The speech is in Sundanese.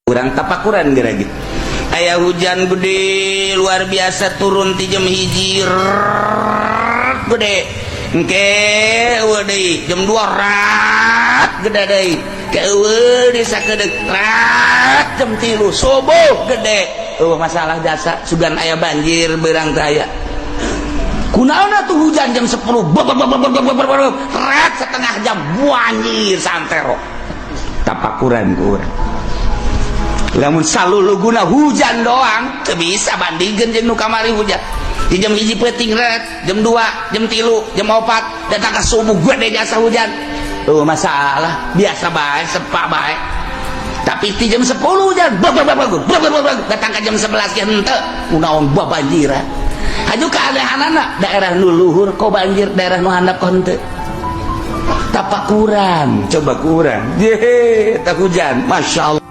Urang tapakuran geura gitu. Aya hujan gede luar biasa turun ti jam 1 gede. Engke eueuh deui jam 2 rat gede deui. Ke eueuh di sakedeuk rat jam 3 subuh gede. Eueuh masalah jasa sugan aya banjir beurang teh aya. Kunaon tuh hujan jam 10 rat setengah jam banjir santero. Tapakuran ku urang. Lamun salulu guna hujan doang teu bisa bandingkeun jeung nu kamari hujan di jam 1 peuting ret, jam 2, jam 3, jam 4 datang ke subuh gede jasa hujan. Oh, masalah biasa bae, sepak bae. Tapi di jam 10 hujan bag bag bag bag bag bag, datang ke jam 11 ge henteu kunaon babanjiran. Haju keanehanana, daerah nu luhur kok banjir, daerah nu handap kok henteu. Tapakuran coba kurang ye tak hujan, masya Allah.